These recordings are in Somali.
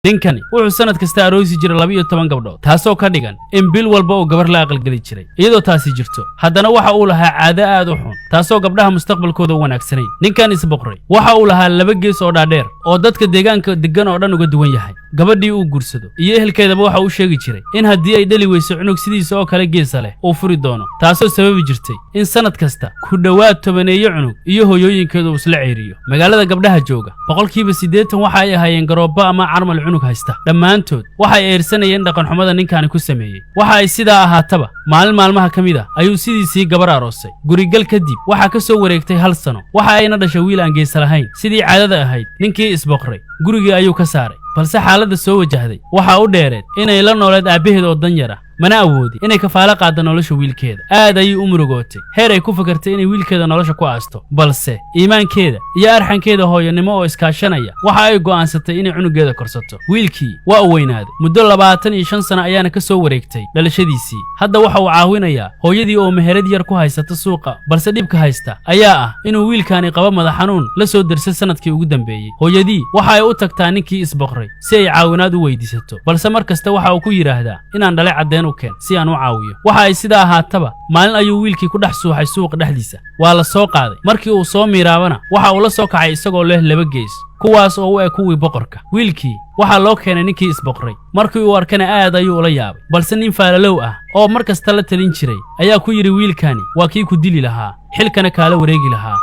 Ninkani wuxuu sanad kasta aroosi jiray 12 gabdhood, taasoo ka dhigan in bil walba uu gabar la aqalgeli jiray. Iyadoo taasi jirto, haddana waxa uu lahaa caado aad u xun, taasoo gabdhaha mustaqbalkooda u wanaagsanayn. Ninkan isboqray waxa uu lahaa laba gees oo dhaadheer oo dadka deegaanka deggan oo dhan uga duwan yahay. Gabadhii uu guursado iyo ehelkeedaba waxa uu sheegi jiray in haddii ay dhali weyso cunug sidiisa oo kale geesa leh uu furi doono, taasoo sababi jirtay in sanad kasta ku dhowaad tobaneeyo cunug iyo hooyooyinkeedu uu isla ceeriyo. Magaalada gabdhaha jooga 80% waxa ay ahaayeen garoobba ama carmal cunug haysta. Dhammaantood waxay eersanayeen dhaqanxumada ninkaani ku sameeyey. Waxa ay sidaa ahaataba, maalin maalmaha ka mid ah ayuu sidiisii gabar aroosay. Gurigal kadib waxaa ka soo wareegtay hal sano, waxa ayna dhashay wiil aan geesa lahayn. Sidii caadada ahayd, ninkii isboqray gurigii ayuu ka saaray, balse xaaladda soo wajahday waxaa u dheereed inay la nooleed aabbaheed oo danyar ah, mana awoodin inay kafaalo qaadda nolosha wiilkeeda. Aad ayay u murugootay, heer ay ku fakartay inay wiilkeeda nolosha ku aasto, balse iimaankeeda iyo arxankeeda hooyanimo oo iskaashanaya waxa ay go'aansatay inay cunugeeda korsato. Wiilkii waa u weynaaday, muddo 25 sano ayaana ka soo wareegtay dhalashadiisii. Hadda waxa uu caawinayaa hooyadii oo meherad yar ku haysata suuqa, balse dhibka haysta ayaa ah inuu wiilkaani qabo madax xanuun la soo dersay sanadkii ugu dambeeyey. Hooyadii waxa ay u tagtaa ninkii isboqray si ay caawinaad u weydiisato, balse mar kasta waxa uu ku yidhaahdaa inaan dhalay caddeen si aan u caawiyo. Waxa ay sidaa ahaataba, maalin ayuu wiilkii ku dhex suuxay suuqa dhexdiisa. Waa la soo qaaday. Markii uu soo miiraabana, waxa uu la soo kacay isagoo leh laba gees, kuwaas oo u eg kuwii boqorka. Wiilkii waxaa loo keenay ninkii isboqray. Markii uu arkana aad ayuu ula yaabay, balse nin faalalow ah oo mar kasta la talin jiray ayaa ku yidhi wiilkani waa kii ku dili lahaa, xilkana kaala wareegi lahaa.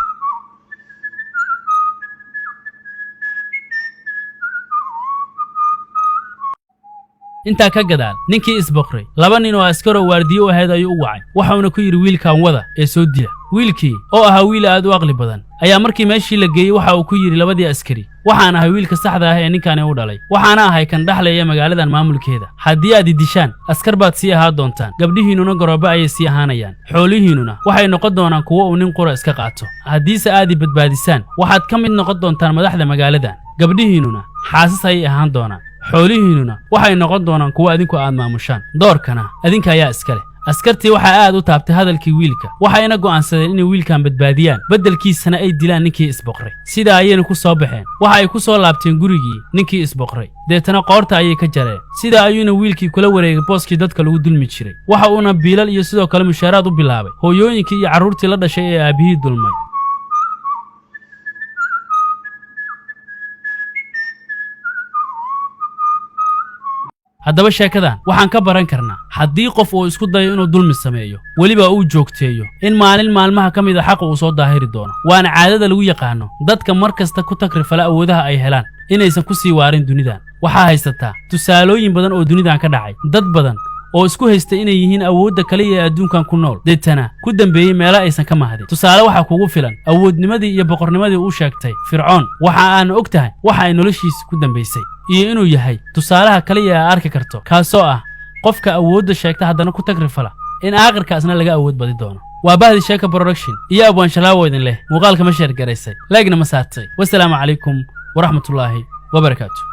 Intaa ka gadaal ninkii isboqray laba nin oo askaroo waardiye u ahayd ayuu u wacay, waxauna ku yidhi wiilkan wada ee soo dila. Wiilkii oo ahaa wiil aad u aqli badan ayaa markii meeshii la geeyey waxa uu ku yidhi labadii askari, waxaan ahay wiilka saxda ah ee ninkani u dhalay, waxaana ahay kan dhexlaya magaaladan maamulkeeda. Haddii aad i dishaan, askar baad sii ahaa doontaan, gabdhihiinnuna garoobo ayay sii ahaanayaan, xoolihiinnuna waxay noqon doonaan kuwo uu nin qura iska qaato. Haddiise aad i badbaadisaan, waxaad ka mid noqon doontaan madaxda magaaladan, gabdhihiinnuna xaasas ayay ahaan doonaan, xoolihiinnuna waxay noqon doonaan kuwo adinku aad maamushaan, doorkana adinka ayaa iska leh. Askartii waxaa aad u taabtay hadalkii wiilka, waxayna go'aansadeen inay wiilkan badbaadiyaan, beddelkiisana ay dilaan ninkii isboqray. Sidaa ayayna ku soo baxeen. Waxa ay ku soo laabteen gurigii ninkii isboqray, deetana qoorta ayay ka jareen. Sidaa ayuuna wiilkii kula wareegay booskii dadka lagu dulmi jiray. Waxa uuna biilal iyo sidoo kale mushaaraad u bilaabay hooyooyinkii iyo carruurtii la dhashay ee aabbihii dulmay. Haddaba sheekadan waxaan ka baran karnaa haddii qof uu isku dayo inuu dulmi sameeyo, weliba uu joogteeyo, in maalin maalmaha ka mid a xaqa uu soo daahiri doono. Waana caadada lagu yaqaano dadka mar kasta ku takrifala awoodaha ay helaan inaysan ku sii waarin dunidan. Waxaa haysataa tusaalooyin badan oo dunidan ka dhacay, dad badan oo isku haysta inay yihiin awoodda kaliya ee adduunkan ku nool, deetana ku dambeeyey meelo aysan ka mahadin. Tusaale waxaa kugu filan awoodnimadii iyo boqornimadii uu sheegtay Fircoon. Waxa aan og tahay waxa ay noloshiisa ku dambaysay iyo inuu yahay tusaalaha kaliya ee arki karto, kaasoo ah qofka awoodda sheegta haddana ku tagrifala in aakhirkaasna laga awood badi doono. Waa Bahdi Sheeka Production iyo Abwaan Shalaawo idin leh muuqaalka ma sheer garaysay, laagna ma saartay. Wasalaamu calaykum waraxmatullaahi wabarakaatu.